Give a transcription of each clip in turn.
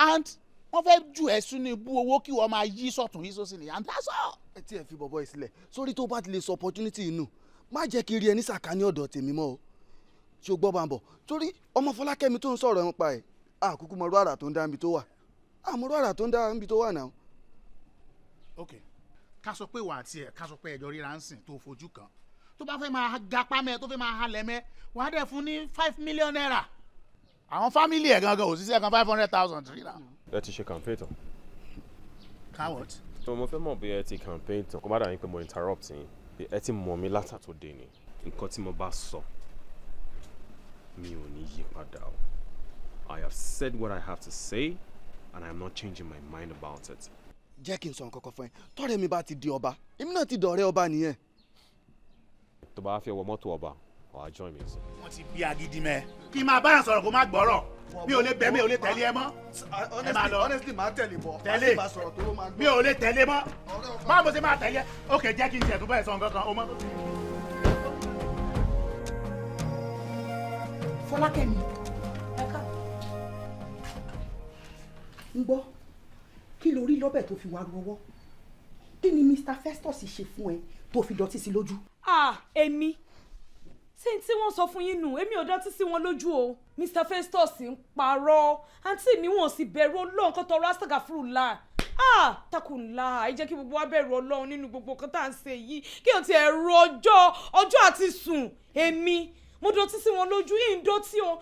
And wọ́n fẹ́ ju ẹ̀ sínú ibú owó kí wọ́n máa yí sọ̀tún yí sósì nìyẹn, and that's all. Ẹ tí ẹ fi bọ̀bọ̀ yìí sílẹ̀ sórí, tó bá ti lè sọ opportunity inú, má jẹ́ kí n rí ẹ ní sàkání ọ̀dọ̀ tèmi mọ́ o. Ṣé o gbọ́, bá ń bọ̀? Torí ọmọ Fọlákẹ́mi tó ń sọ̀rọ̀ nípa ẹ̀, àkúkú mọ̀rú àrà tó ń dá níbi tó wà, àmọ̀rú àrà tó ń dá níbi tó wà náà. Ok, ká sọ pé wà á tiẹ̀, ká sọ pé ẹjọ́ ríra ń sìn tó fojú kan, tó bá fẹ́ máa gapá mẹ́, tó fẹ́ máa halẹ̀ mẹ́, wà á dẹ̀ fún ní ₦5 million. Àwọn family ẹ̀ gangan òṣìṣẹ́ kan 500,000 ríra. Ẹ ti ṣe campaign tán? Coward. So mo fẹ́ mọ̀ bí ẹ ti campaign tán, kó má dàbí pé mo interrupt yín. Ẹ ti mọ̀ mí látàtò dé ni. Nǹkan tí mo bá sọ, mi ò ní yí padà o. I have said what I have to say and I am not changing my mind about it. Jẹ́ kí n sọ nǹkan kan fún ẹ. Tọ́rẹ́ mi bá ti di ọba, èmi náà ti dọ̀rẹ́ ọba nìyẹn. Tó bá fẹ́ wọ mọ́tò ọba, wàá join me sí. Wọ́n ti bí agídí mẹ́ kí n máa báyàn sọ̀rọ̀ kó má gbọ́rọ̀. Mi ò lè bẹ̀, mi ò lè tẹ̀lé ẹ mọ́. Ẹ máa lọ. Honestly, máa tẹ̀lé bọ̀. Tẹ̀lé. Máa sọ̀rọ̀ tó ló máa gbọ́. Mi ò lè tẹ̀lé mọ́. Báwo mo ṣe máa tẹ̀lé? Ok, jẹ́ kí n tiẹ̀ tó bẹ́ẹ̀ sọ nǹkan kan o mọ́. Fọlákẹ́mi, ń gbọ́, kí ló rí lọ́bẹ̀ tó fi wá ru ọwọ́? Kí ni Mr Festus ṣe fún ẹ tó fi dọ̀tí sí lójú? Ah, èmi ṣé tí wọ́n sọ fún yín nù, èmi ò dọ̀tí sí wọn lójú o. Mr Festus ń parọ́, àǹtí mi. Wọ́n sì bẹ̀rù Ọlọ́run kó tọrọ astagafurula. Ah, takunla, ẹ jẹ́ kí gbogbo wa bẹ̀rù Ọlọ́run nínú gbogbo nǹkan tá à ń ṣe yìí, kí o ti ẹ̀rù ọjọ́ ọjọ́ àti sùn. Èmi mo dọ̀tí sí wọn lójú yìí ń dọ̀tí o.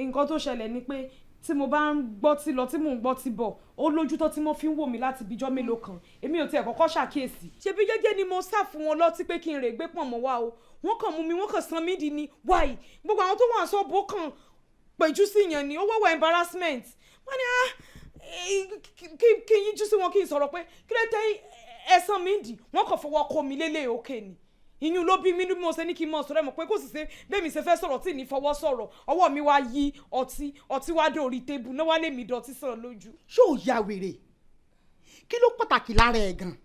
Nǹkan tó ṣẹlẹ̀ ni pé tí mo bá ń gbọ́ tí lọ, tí mò ń gbọ́ tí bọ̀, ó lójú tó tí mo fi ń wò mí láti bíjọ́ mélòó kan. Èmi ò tiẹ̀ kọ́kọ́ ṣàkíyèsí. Ṣebí jẹ́jẹ́ ni mo sá fún wọn lọ́tí pé kí n rè gbé pọ̀n mọ́ wá o. Wọ́n kàn mú mi, wọ́n kàn san mí di ni wáyì. Gbogbo àwọn tó wà sọ́ọ̀bù kàn péjú sí yẹn ni ó wọ́wọ́ embarrassment. Wọ́n ní, ah, kí n yíjú sí wọn, kí n sọ̀rọ̀ pé kí ló tẹ ẹ̀sán mi dì. Wọ́n kàn fọwọ́ kó mi lélẹ̀ òkè ni. Ìyún ló bí mi ní mo ṣe ní kí n mọ̀ sọ̀rọ̀. Ẹ̀ mọ̀ pé kò sì ṣe bẹ́ẹ̀ mi ṣe fẹ́ sọ̀rọ̀ tí ní fọwọ́ sọ̀rọ̀. Ọwọ́ mi wá yí ọtí, ọtí wá dé orí tébù náà, wá lè mi dọ̀tí sàn lójú. Ṣé ò ya wèrè? Kí ló pàtàkì lára ẹ̀ gan?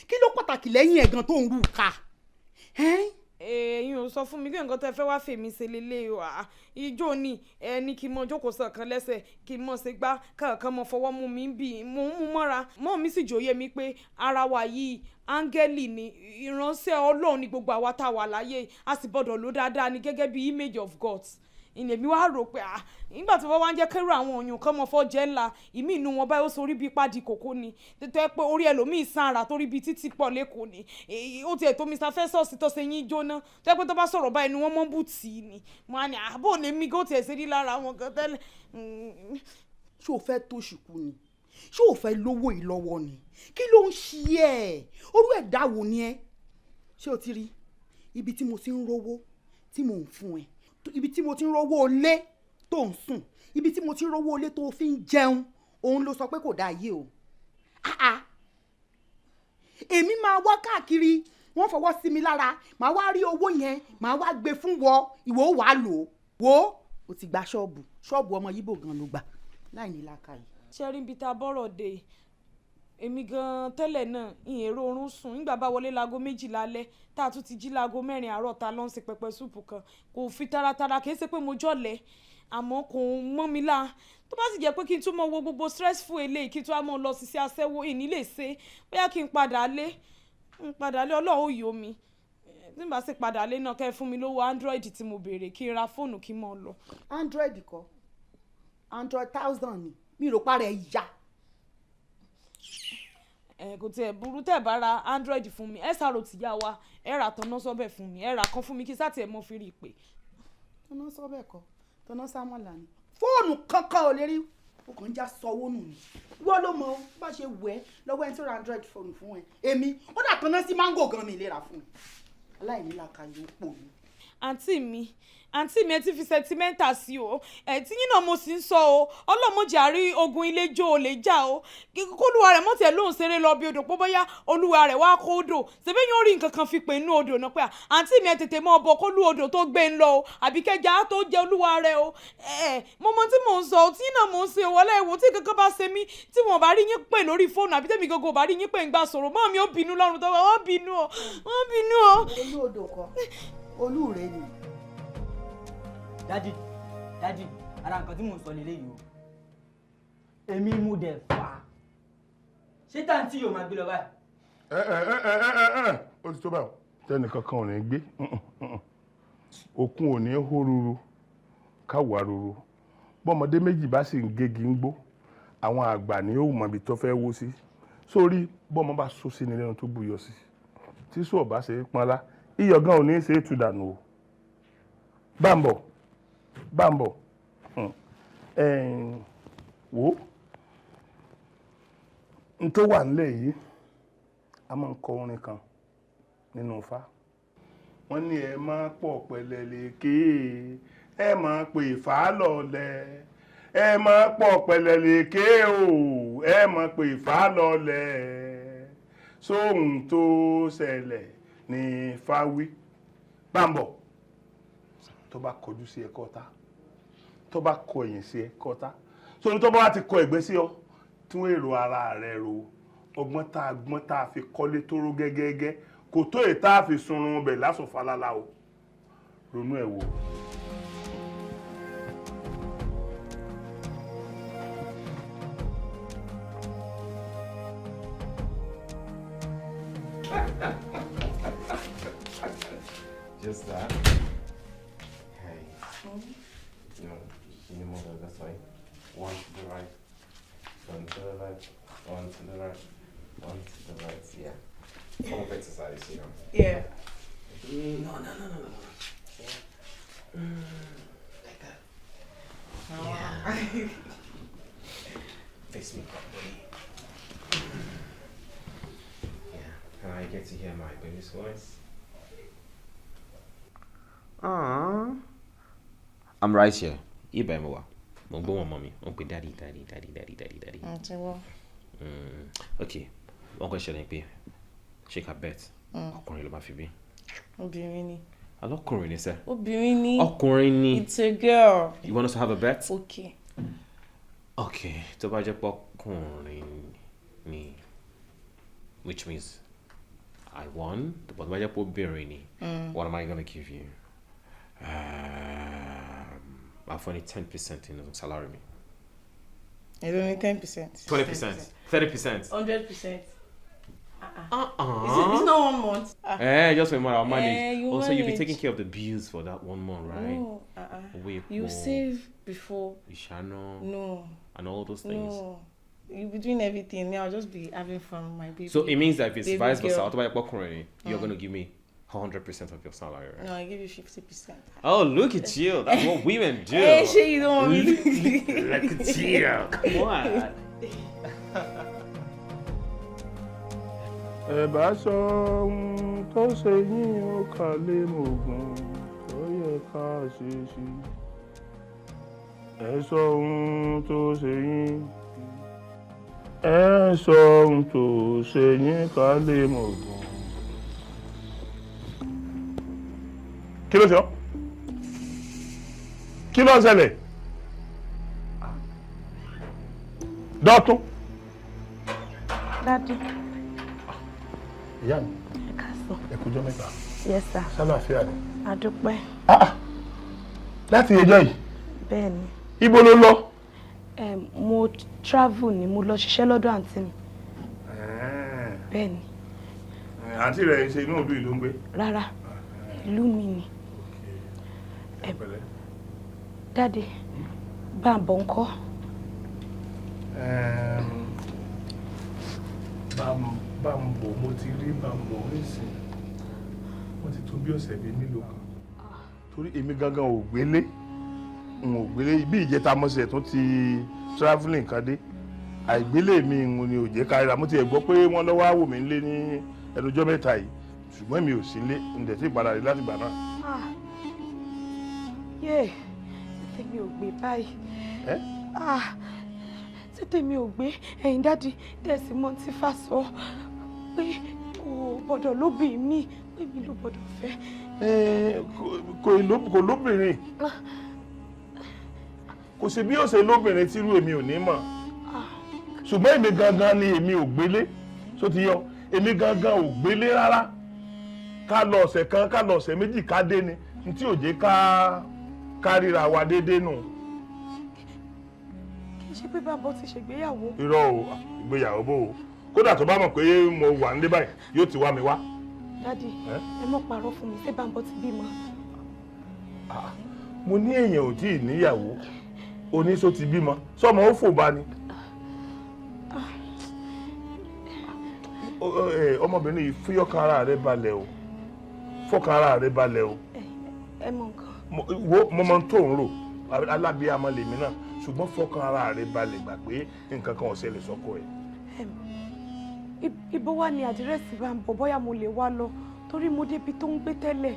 Kí ló pàtàkì lẹ́yìn ẹ̀ gan tó ń rú ká? Ẹ̀yin ò sọ fún mi pé nǹkan tẹ́ fẹ́ wá fèmí ṣe lélẹ̀ o. Ijó ni ẹni kí n mọ jókòó sàn kan lẹ́sẹ̀, kí n mọ̀ ṣe gbá kankan, mọ fọwọ́ mú mi bí mo ń mú mọ́ra mọ́. Mi sì jòyè mi pé ara wa yìí, áńgẹ́lì ni, ìránṣẹ́ Ọlọ́run ni gbogbo àwa tá a wà láyé, a sì gbọ́dọ̀ lò dáadáa ni gẹ́gẹ́ bí image of God. Ìnèmí wá rò pé, ah, nígbà tí wọ́n wá ń jẹ́ kérò àwọn òyìn kan mọ̀ fọ́ jẹ́ ńlá ìmí inú wọn báyìí, ó sorí bíi pádì kòkó ni, tó yẹ pé orí ẹlòmíì sanra torí bíi títí pọ̀ lẹ́kọ̀ọ́ ni. Ó tiẹ̀ tó Mr Festus tó ṣe yín jóná, tó yẹ pé tó bá sọ̀rọ̀ báyìí ni wọ́n mọ́ bù tì í ni. Mo á ní àbò lèmi kó tiẹ̀ ṣe rí lára wọn gan tẹ́lẹ̀. Ṣé o fẹ́ tó ṣùkú ni? Ṣé o fẹ́ lówó yìí lọ́wọ́ ni? Kí ló ń ṣe ẹ́? Orú ẹ̀dá wo ni ẹ́? Ṣé o ti rí ibi tí mo ti ń rówó tí mò ń fún ẹ, ibi tí mo ti ń rówó ilé tó ń sùn, ibi tí mo ti ń rówó ilé tó fi ń jẹun? Òun ló sọ pé kò dáa yé o. Ah ah, èmi máa wá káàkiri, wọ́n fọwọ́ sí mi lára, màá wá rí owó yẹn, màá wá gbé fún wọ, ìwọ ó wàá lò ó. Wo, o ti gba ṣọ́ọ̀bù, ṣọ́ọ̀bù ọmọ yíbò gan ló gbà láì ní làákàyè. Ṣe rí ibi tá a bọ́rọ̀ dé? Èmi gan tẹ́lẹ̀ náà, ìyẹn èrò oorun sùn nígbà bá wọlé láago 12 alẹ́, tá a tún ti jí láago 4 àárọ̀, tá a lọ ń ṣe pẹpẹ súùpù kan, kò fi taratara. Kì í ṣe pé mo jọ̀lẹ̀, àmọ́ kò mọ́ mi lá. Tó bá sì jẹ́ pé kí n tún mọ wo gbogbo stressful eléyìí, kí n tún á mọ lọ sí aṣẹ́wó, ìní lè ṣe. Bóyá kí n padà lé, n padà lé, Ọlọ́run ó yọ mi. Tí n bá sì padà lé náà, kẹ́ ẹ fún mi lówó Android tí mo béèrè, kí n ra fóònù kí n mọ̀ lọ. Android kọ́, Android thousand ni. Mi rò pa rẹ̀ ya. Ẹ kò tiẹ̀ burú. Tẹ̀ bá ra Android fún mi, ẹ sàrò tìyá wa, ẹ rà tọ́nà sọ́bẹ̀ fún mi, ẹ rà kan fún mi kí sátì ẹ̀ mọ́ fi rí i pé. Tọ́nà sọ́bẹ̀ kọ́, tọ́nà sámọ́là ni. Fóònù kankan ò lè rí, o kàn ń já sọwọ́ nù ni. Wọ́n ló mọ bá ṣe wù ẹ́ lọ́wọ́ ẹni tó ra Android phone fún ẹ. Èmi ó dà tọ́nà sí mango gan mi lè rà fún ẹ. Aláìní làkàyè, ó pò ní. Àǹtí mi, àǹtí mi, ẹ ti fi sentimental sí o. Ẹ tí yín náà mo sì ń sọ o. Ọlọ́mọdé àrí ogun ilé jó o lè já o. Kólúwa rẹ̀ mọ̀tẹ́ lóun ṣeré lọ bí odò pọ́, bóyá olúwa rẹ̀ wá kó odò ṣebí yóò rí nǹkan kan fi pè inú odò náà pé, àǹtí mi, ẹ tètè mọ́ ọbọ̀ kólú odò tó gbé ń lọ o, àbí kẹjà tó jẹ olúwa rẹ̀ o. Ẹ mo mọ tí mò ń sọ tí náà mò ń ṣe wọlé ìwò. Tí kankan bá ṣe mí, tí wọn bá rí yín pè lórí fóònù, àbí tèmi gangan ò bá rí yín pè ń gbà sọ̀rọ̀ mọ́ mi, ó bínú lọ́rùn tó wọ́n bínú o, wọ́n bínú o. Olú odò kọ́, olú rẹ ni. Daddy, daddy, ara nǹkan tí mò ń sọ lélẹ́yìí o. Èmi mo dẹ̀ fà á. Ṣé tàǹtí yóò máa gbé lọ báyìí? Ẹ ẹ ẹ ẹ ẹ ẹ, ó ti tó báyìí. Tẹnìkan kan ò ní gbé òkun, ò ní hó ruru káwá ruru. Bọ́mọdé méjì bá sì ń gégi ń gbó, àwọn àgbà ní ó mọ ibi tó fẹ́ wó sí. Sórí bọ́mọ bá sọ sí ni lẹ́nu tó buyọ̀ sí, tí sùn ọ̀bá ṣe é pọ́nlá, iyọ̀ gan ò ní ṣe é tu dànù o. Bámbọ̀ bámbọ̀ wò ó, n tó wà nílẹ̀ yìí, a máa ń kọ orin kan nínú Ifá. Wọ́n ní ẹ máa pọ̀ pẹ̀lẹ́ lékè, ẹ máa pè fà lọ́lẹ̀, ẹ máa pọ̀ pẹ̀lẹ́ lékè o, ẹ máa pè fà lọ́lẹ̀, sóhun tó ṣẹlẹ̀ ní fáwí. Bámbọ̀, tó bá kọjú sí ẹ kọ́ta, tó bá kọ ẹ̀yìn sí ẹ kọ́ta, sórí tó bá wá ti kọ ẹ̀gbẹ́ sí ọ, tún èrò ara rẹ ro. Ọgbọ́n tá a gbọ́n tá a fi kọ́lé tó ró gẹ́gẹ́gẹ́ kò tó èyí tá a fi sunrun bẹ̀ lásùn falala o. Ronú ẹ̀ wò. Just that. Hey. You move it this way. One to the right, one to the left, one to the right, one to the right. Yeah. Form of exercise. Yeah. No, no, no, no, no, no. Yeah. Like that. Yeah. Face me properly. Yeah. Can I get to hear my baby's voice? Aww. I'm right here. Ibẹ̀ mo wà. Mo ń gbóhùn ọmọ mi. Ó ń pè daddy, daddy, daddy, daddy, daddy, daddy. Ti wọ́. Ok. Wọ́n kọ́ ṣẹlẹ̀ pé ṣé ká bet? Ọkùnrin ló máa fi bí. Obìnrin ni. Alọ́kùnrin ni sẹ́. Obìnrin ni. Ọkùnrin ni. It's a girl. You want us to have a bet? Okay. Ok. Tó bá jẹ́ pé ọkùnrin ni, which means I won. But tó bá jẹ́ pé obìnrin ni, what am I gonna give you? Máa fún ẹ ní 10% nínú salary mi. Èló ni 10%? 20%, 30%. 100%. Uh-uh. It's not one month. Ah. Eh, just wait more. I'll manage. Eh, you Also, you'll be manage. taking care of the bills for that one month, right? No, uh-uh. Owó You epo, save before. ìṣáná, No. and all those things. No. You'll be doing everything. Me, I'll just be having fun with my baby. So it means that if it's Baby vice versa, girl. tó bá jẹ́ pé ọkùnrin ni, you're gonna give me 100% of your salary, right? No, I give you 50%. Oh, look at you. That's what women do. Hey, shit, you don't want me to. Look at you. Come on. Ẹ bá sọ ohun tó ṣe yín ó, ká lè mọ̀gùn tó yẹ ká ṣe sí. Ẹ sọ ohun tó ṣe yín, ẹ sọ ohun tó ṣe yín, ká lè mọ̀gùn. Kí ló ṣe ọ́? Kí ló ṣẹlẹ̀, Dọ́tún? Daddy. Ìyá mi. Ẹ káàsán. Ẹ kújọ́ mẹ́ta. Yes, sir. Sálàáfíà ni? Àdúpẹ́. Láti ẹjọ́ yìí? Bẹ́ẹ̀ ni. Ibo ló lọ? Mo travel ni, mo lọ ṣiṣẹ́ lọ́dọ̀ àǹtí mi. Bẹ́ẹ̀ ni. Àǹtí rẹ̀ ṣe inú ìlú ìlú ń gbé? Rárá, ìlú mi ni. Pẹ̀lẹ́. Daddy, Bámbọ̀ ńkọ́? Bámbọ̀, mo ti rí Bámbọ̀ nísìn, wọ́n ti tó bí ọ̀sẹ̀ bíi mélòó kan, torí èmi gangan ò gbélé, n ò gbélé. Bí ìjẹta mọ́sẹ̀ tó ti travelling kan dé, àìgbélé mi ń ni ò jẹ́ káríra. Mo ti ẹ̀ gbọ́ pé wọ́n lọ́wọ́ á wò mí nílé ní ẹnujọ́ mẹ́ta yìí, ṣùgbọ́n mi ò sí nílé, n dẹ̀ tí ì padà rí láti gbà náà. Ah. Yé, tèmi ò gbé báyìí. Ẹ́? Ah, tí tèmi ò gbé, ẹ̀yin daddy tẹ̀sí mọ́ tí fà sọ pé kò gbọ́dọ̀ lóbìn mi, pé mi ló gbọ́dọ̀ fẹ́. Ẹ, kò lóbìnrin, kò sí bí ó ṣe lóbìnrin tírú èmi ò ní mọ̀, ṣùgbọ́n èmi gangan ni èmi ò gbélé. Tó ti yọ, èmi gangan ò gbélé rárá. Ká lọ ọ̀sẹ̀ kan, ká lọ ọ̀sẹ̀ méjì, ká dé ni n tí ò jẹ́ ká ríra wa déédéé nù. Kí Ṣé pé Bámbọ̀ ti ṣègbéyàwó? Irọ́ o, ìgbéyàwó bò ó. Kódà tó bá mọ̀ pé mo wà nílé báyìí, yóò ti wá mi wá. Daddy, ẹ mọ̀ parọ́ fún mi, ṣé Bámbọ̀ ti bímọ? Mo ní èèyàn ò tí ì níyàwó, oníṣó ti bímọ, sọmọ ó fò bá ni. Ọmọbìnrin yìí, fi ọkàn ara rẹ balẹ̀ o, fọkàn ara rẹ balẹ̀ o. Ẹ mọ nǹkan. Wo, mo mọ tó ń rò, alábíàmọ lèmi náà, ṣùgbọ́n fọkàn ara rẹ balẹ̀, gbà pé nǹkan kan ò ṣẹlẹ̀ sọ́kọ ẹ̀. Ibo wá ní àdírẹ́sì Bámbọ̀, bóyá mo lè wá lọ, torí mo débi tó ń gbé tẹ́lẹ̀,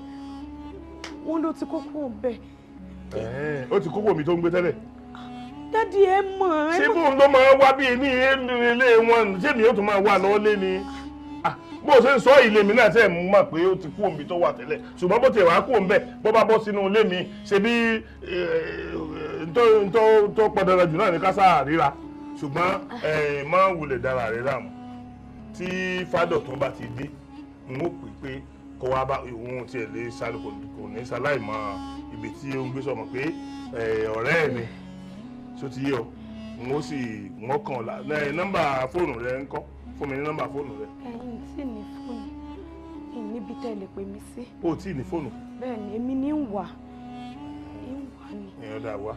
wọ́n ló ti kó kúrò bẹ́ẹ̀. Ó ti kókó mi tó ń gbé tẹ́lẹ̀. Daddy, ẹ mọ̀ ẹ. Ṣé bóun ló máa wá bí ní ilé wọn, ṣé mi yóò tún máa wá lọ lé ni? Bó o ṣe ń sọ ilé mi náà, tẹ́ ẹ̀ mú mọ̀ pé ó ti kú òǹbí tó wà tẹ́lẹ̀, ṣùgbọ́n bó ti wàá kú òǹbẹ̀, bó bá bọ́ sínú ilé mi, ṣe bí tó pọn dandan jù náà ní ká sáà ríra, ṣùgbọ́n má wulẹ̀ dára rẹ̀ láàmú. Tí Fádọ̀tún bá ti dé, n ó pè pé kó wá bá òun, tiẹ̀ lè sáré, kò ní sáláì mọ ibi tí ó ń gbé, sọmọ pé ọ̀rẹ́ ẹ̀ ni, ṣó ti yé ọ? N ó sì wọ́n kàn lá nọ́mbà fóònù rẹ ńkọ́? Fún mi ní nọ́mbà fóònù rẹ. Ẹ̀yin tí ní fóònù níbi tẹ́ lè pè mí sí. O tí ní fóònù. Bẹ́ẹ̀ ni, èmi ní ń wà ń wà ní. Èèyàn dà wá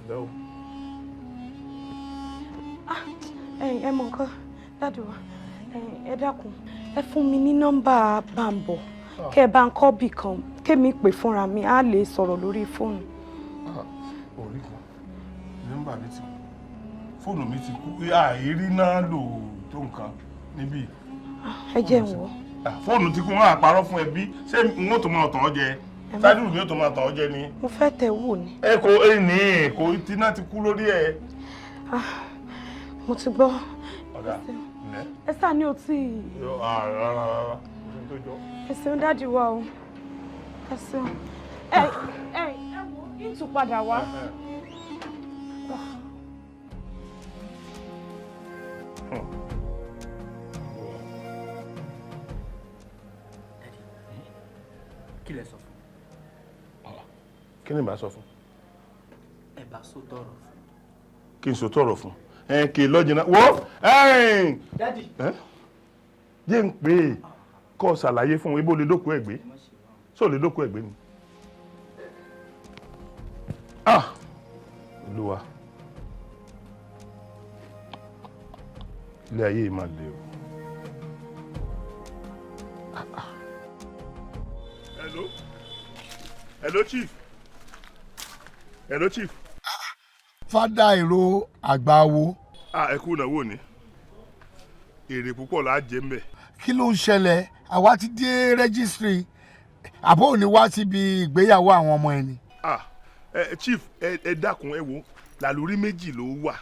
lọ́wọ́. Ẹ mọ nǹkan, daddy wa, ẹ dákun, ẹ fún mi ní nọ́mbà Bámbọ̀, kẹ́ ẹ bá ń kọ́ bì kan kémi pè fúnra mi, á lè sọ̀rọ̀ lórí fóònù. Orí kan, nọ́mbà mi ti kú, fóònù mi ti kú, àìrí náà lò tó nǹkan níbí. Ẹ jẹ́ ń wò. Fóònù ti kú, wọn àparọ́ fún ẹbí, ṣé n ó tó máa tàn ọ́ jẹ? Ṣáájú mi ó tó máa tàn ọ́ jẹ ni. Mo fẹ́ tẹ̀ wò ni. Ẹ kò ẹ ní kò tí náà ti kú lórí ẹ. Mo ti gbọ́. Ọ̀dà ǹlẹ́. Ẹ sáà ní o tí. Rárá rárá, kò sí tó jọ. Ẹ ṣeun, daddy wa o, ẹ ṣeun. Ẹ ẹ ẹ wo, ń tún padà wá. Kí lẹ sọ fún? Kí ni màá sọ fún? Ẹ bá sọ tọrọ fún. Kí n sọ tọrọ fún ẹ, kì í lọ́jìnà wọ́. Daddy. Jẹ́ ń pè é kọ́ ṣàlàyé fún ibo lè dókòó ẹ̀gbẹ́ sọ lè dókòó ẹ̀gbẹ́ ni. Ah, Olúwa, ilé ayé yìí máa le o. Hello, hello chief, hello chief. Fádà èrò àgbáwo. Ah, ẹ kú ìnáwó ni, èrè púpọ̀ là á jẹ ń bẹ̀. Kí ló ń ṣẹlẹ̀? Àwa ti dé registry, àbó ò ní wá síbi ìgbéyàwó àwọn ọmọ ẹni. Ah, ẹ chief, ẹ dákun, ẹ wo, làlórí méjì ló wà.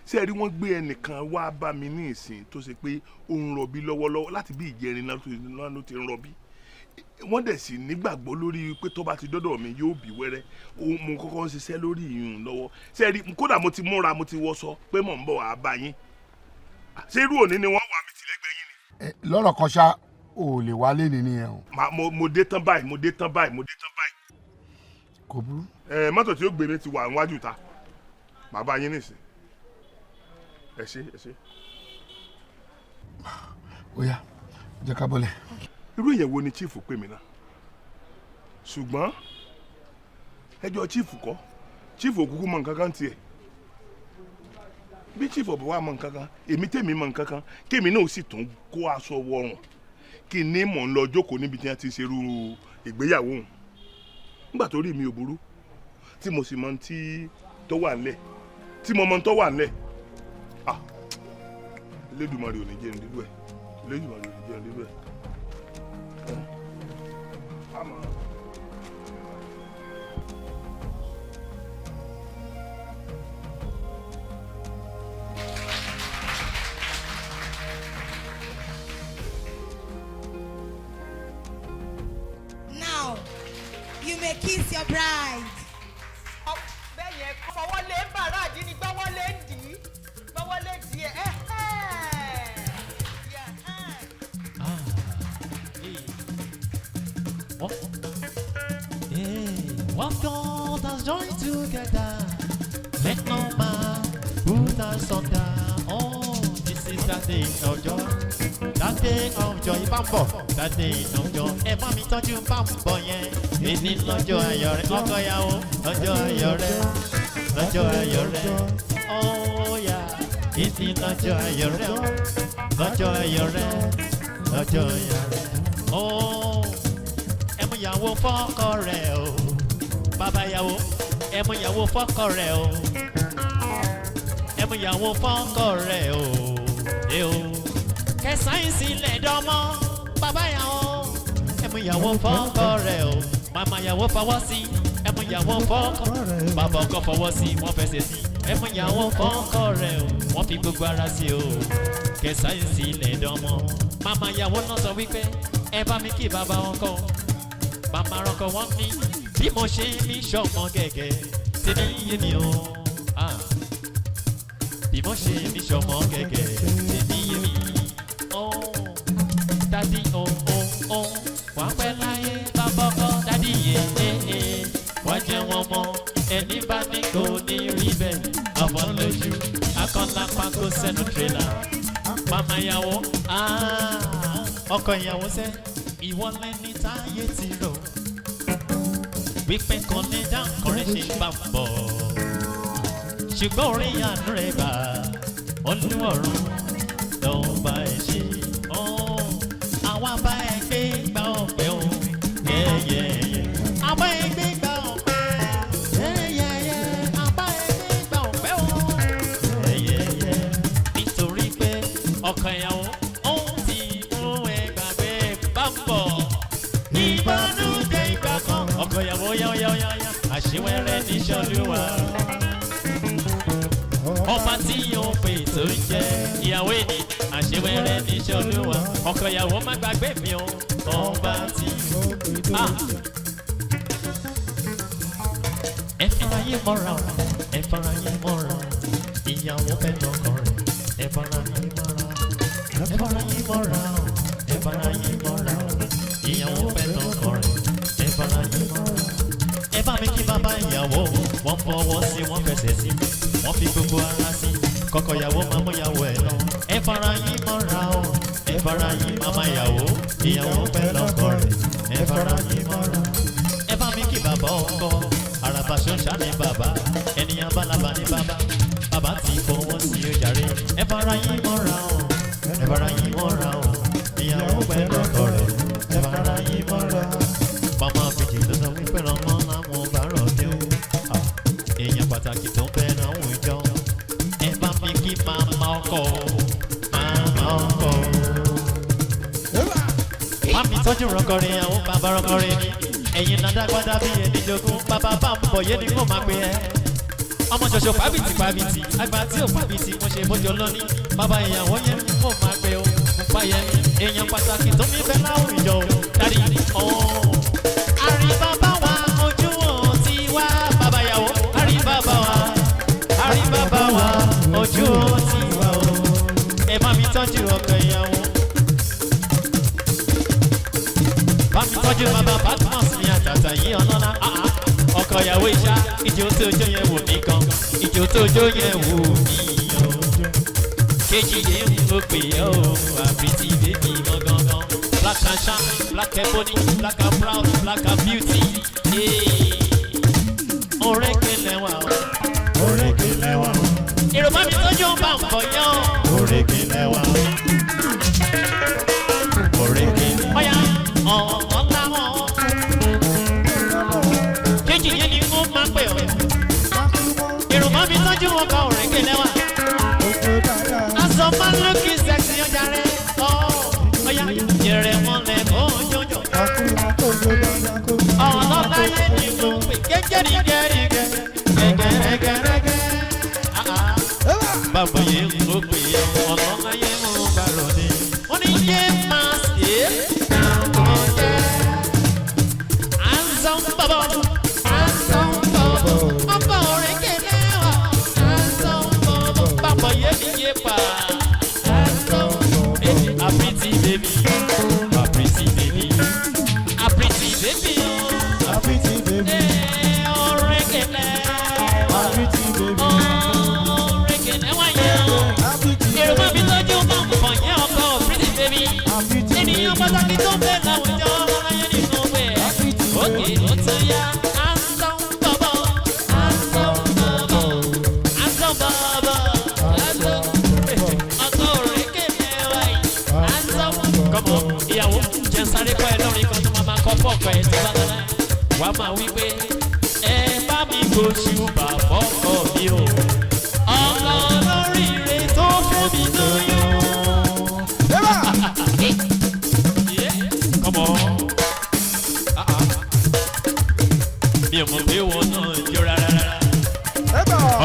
Ṣé ẹ rí, wọ́n gbé ẹnìkan wá bá mi ní ìsìn tó ṣe pé ó ń rọbí lọ́wọ́lọ́wọ́, láti bí ìjẹrin náà ló ti ń rọbí. Wọ́n dẹ̀ sì nígbàgbọ́ lórí pé tó bá ti dọ́dọ̀ mi yóò bí wẹ́rẹ́. Mo kọ́kọ́ ń ṣiṣẹ́ lórí ìyún lọ́wọ́. Ṣé ẹ rí, kódà mo ti múra, mo ti wọṣọ pé mò ń bọ̀ wá bá yín. Ṣé irú òní ni wọ́n wà mí tìlẹ́gbẹ̀ẹ́ yín ni? Lọ́rọ̀ kan ṣá, o ò lè wálé ní nìyẹn o. Mo dé tán báyìí, mo dé tán báyìí, mo dé tán báyìí. Kò burú. Ẹ mọ́tò tí ó gbé mi ti wà níwájú ta, bàbá yín nìsín. Ẹ ṣé, ẹ ṣé. Ó yá, jẹ́ ká bọ́lẹ̀. Irú ìyẹ̀wò ni chief pè mí náà, ṣùgbọ́n ẹjọ́ chief kọ́, chief òkúkú mọ nǹkan kan tiẹ̀. Bí chief ọ̀bọ̀ wa mọ nǹkan kan, èmi tèmi mọ nǹkan kan, kémi náà sì tún kó aṣọ wọrùn kí ní mò ń lọ jókòó níbi tí wọ́n ti ṣerú ìgbéyàwó òun. Nígbà tó rí mi ò burú, tí mo sì mọ tí tó wà nílẹ̀, tí mo mọ tó wà nílẹ̀. Ah, Elédùmarè ò ní jẹ́ n rírú ẹ̀, Elédùmarè ò ní jẹ́ n rírú ẹ̀. Now, you may kiss your bride. Bẹ́ẹ̀ yẹn, fọwọ́ lé bàrà àdínní, gbọ́wọ́ lé ń dì í, gbọ́wọ́ lé dì í ẹ̀ ẹ̀. What? Yeah, what God has joined together, Let no man put us under. Oh, this is the day of joy. That day of joy, bambo. That day of joy. Ẹ bá mi tọ́jú bambo yẹn. Èyí lọ́jọ́ ayọ̀ rẹ̀, ọkọ ìyàwó. Lọ́jọ́ ayọ̀ rẹ̀, lọ́jọ́ ayọ̀ rẹ̀. Oh yeah. Èyí lọ́jọ́ ayọ̀ rẹ̀, lọ́jọ́ ayọ̀ rẹ̀, lọ́jọ́ ayọ̀ rẹ̀. Oh, ẹ mú ìyàwó fọ́kọ rẹ̀ o. Bàbá ìyàwó, ẹ mú ìyàwó fọ́kọ rẹ̀ o. Ẹ mú ìyàwó fọ́kọ rẹ̀ o. Ẹ o. Kẹsàn-án sílẹ̀ dánmọ́, bàbá ìyàwó. Ẹ mú ìyàwó fọ́kọ rẹ̀ o. Màmá ìyàwó fọwọ́ sí. Ẹ mú ìyàwó fọ́kọ. Bàbá ọkọ fọwọ́ sí, wọ́n fẹsẹ̀ sí. Ẹ mú ìyàwó fọ́kọ rẹ̀ o. Wọ́n fi gbogbo ara sí o. Kẹsàn-án sílẹ̀ dánmọ́. Màmá ìyàwó náà sọ wípé ẹ bá mi kí bàbá ọkọ. Màmá ọkọ wọn ní bí mo ṣe mi ṣọmọ gẹ́gẹ́ tèmi yé mi o. Ah. Bí mo ṣe mi ṣọmọ gẹ́gẹ́ tèmi yé mi. Oh, dádì oh oh oh, wà á pẹ́ láyé bàbá ọkọ dádì yé é é. Wà á jẹ́ wọn mọ ẹni bá ní kò ní rí bẹ́ẹ̀. Ọmọ lójú akọ́lápá kó sẹ́nu tírélà. Màmá ìyàwó ah, ọkọ ìyàwó sẹ́ ìwọ lẹni táyé ti rò wípé kan ní dáńkọrẹ́ ṣe bá ń bọ̀ ṣùgbọ́n orí àánú rẹ̀ gbà olúwọ̀run ló ń bá ẹ ṣe àwa bá ẹ gbé gbà ọ̀pẹ o yẹ́yẹ́yẹ́ àwa ẹ gbé gbà ọ̀pẹ yẹ́yẹ́yẹ́ àwa ẹ gbé gbà ọ̀pẹ o yẹ́yẹ́yẹ́ nítorí pé ọkọ ìyàwó ó ti mú ẹ gbàgbé bá ń bọ̀ ìbànújẹ́ ìgbà kan ọkọ ìyàwó yáyáyáyá àṣewẹ́rẹ́ níṣẹ́ olúwa ọba tí yóò pè tó ń jẹ ìyàwó èdè àṣewẹ́rẹ́ níṣẹ́ olúwa ọkọ ìyàwó má gbàgbé mi o ọba tí. Ah. Ẹ fara yín mọ́ra o, ẹ fara yín mọ́ra o, ìyàwó fẹ́ lọ́kọ rẹ̀, ẹ fara yín mọ́ra o, ẹ fara yín mọ́ra o, ẹ fara yín mọ́ra o, ìyàwó fẹ́ lọ́kọ rẹ̀, ẹ fara yín mọ́ra o. Ẹ bá mi kí bàbá ìyàwó, wọ́n fọwọ́ sí, wọ́n fẹsẹ̀ sí, wọ́n fi gbogbo ara sí, kọ́kọ́ ìyàwó máa mú ìyàwó ẹ̀ lọ. Ẹ fara yín mọ́ra o, ẹ fara yín màmá ìyàwó, ìyàwó fẹ́ lọ́kọ rẹ̀, ẹ fara yín mọ́ra o. Ẹ bá mi kí bàbá ọkọ, àràbà ṣọ́ṣà ní bàbá, ènìyàn bálabà ní bàbá, bàbá ti fọwọ́ sí o jàre. Ẹ fara yín mọ́ra o, ẹ fara yín mọ́ra o, ìyàwó fẹ́ lọ́kọ rẹ̀, ẹ fara yín mọ́ra o. Màmá bèjì ló sọ wípé ọmọ làwọn bá rọ̀ dé o. Ah, èèyàn pàtàkì tó ń bẹ láwùjọ. Ẹ bá mi kí màmá ọkọ o, màmá ọkọ o. Má mi tọ́jú rọkọrin àwọn bàbá rọkọrin ni. Ẹ̀yin náà dágbádá bí ẹni jogún. Bàbá bá ń bọ̀ yé ni kò máa pè ẹ́. Ọmọ ṣoṣo pàbìtì pàbìtì, àgbà tí ò pàbìtì mo ṣe bójú lónìí. Bàbá ìyàwó yẹn ni kò máa pè o. Mo pa yẹn èèyàn pàtàkì tó mi fẹ́ láwùjọ o. Dádì ọ̀hún. Àríbàbá wa ojú ò ti wá bàbá ìyàwó. Àríbàbá wa, àríbàbá wa ojú ò ti wá o. Ẹ bá mi tọ́jú ọkọ ìyàwó. Bá mi tọ́jú bàbá Badmus ní àtàtà yìí ọlọ́lá. Ah, ah. Ọkọ ìyàwó ìṣá, ìjó tó jó yẹn wò mí gan. Ìjó tó jó yẹn wò mí o. Kejì yẹn ń mú pè é o, àbítí bébí gangan. Black and shine, black ebony, black and proud, black and beauty. Yeah. Orékè lẹ́wà o. Orékè lẹ́wà o. Èrò bá mi tọ́jú ọba ń bọ̀ yán. Orékè lẹ́wà o. Orékè lẹ́wà o. Ọ̀yà ọ̀hún láwọn. Kejì yẹn ni ó máa ń pè ọ́. Èrò bá mi tọ́jú ọba orékè lẹ́wà. Aṣọ máa ń lókè sẹ́ksì ọjà rẹ̀. Ọ̀yà jẹrẹ wọn lẹ̀ kó jọjọ. Ọlọ́lá yẹn ni mo pè gẹ́gẹ́rìgẹ́rìgẹ́ gẹ́gẹ́rẹ́gẹ́rẹ́gẹ́. Bàbá yẹn mo pè é ọlọ́lá yẹn mo bá rọ̀ ni. Ó ní yé máa ṣe é. Àǹsán bàbá àǹsán bàbá ọba òrèké lẹ́wà àǹsán bàbá bàbá yẹn mi yé pa àǹsán baby a pretty baby a pretty baby a pretty baby A pretty baby. òrèké lẹ́wà. A pretty baby. Ọkọ ẹ̀ tó bá lọ́la wàá máa wí pé ẹ bá mi gbóṣù bàbá ọkọ mi o. Ọkọ lóríire tó fún mi lóyún. Come on. Ah, ah. Mi ò mọ̀ pé wọn náà jó rárá rárá.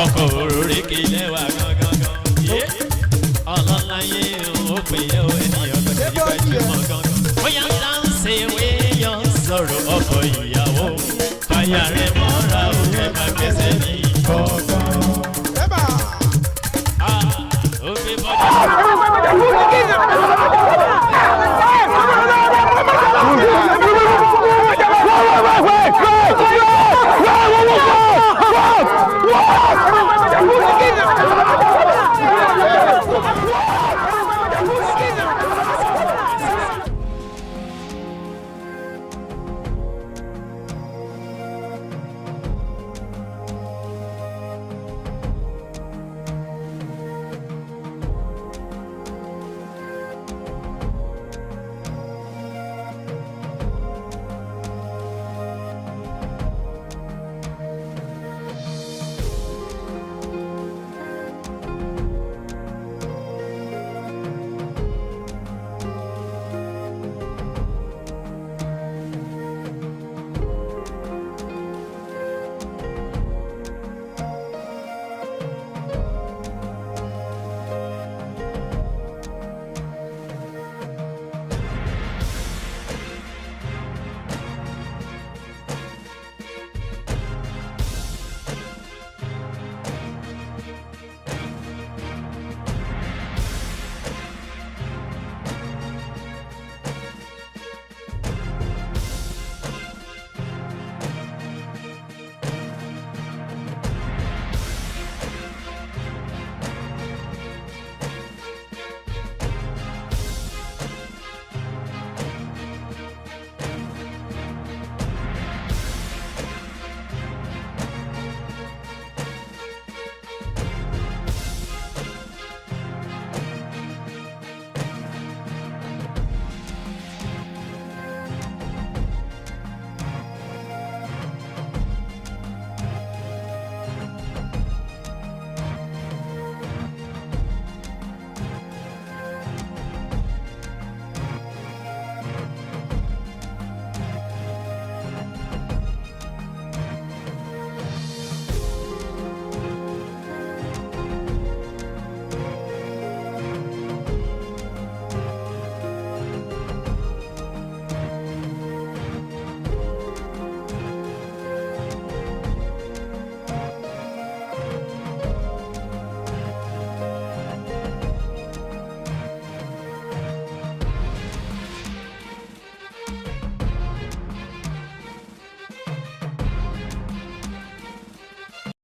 Ọkọ̀ òróró kì í lẹ́wà gangan gan. Ọlọ́láyé ò pè é o ènìyàn tó ti gbajúmọ̀ gangan. Bóyá dáńsì wéyàn sọ̀rọ̀ ọkọ̀ ìyàwó. Fàyà rẹ̀ mọ́ra ò ẹ máa gbèsè ní kọ̀ọ̀kan. Ó gbé bọ́dí.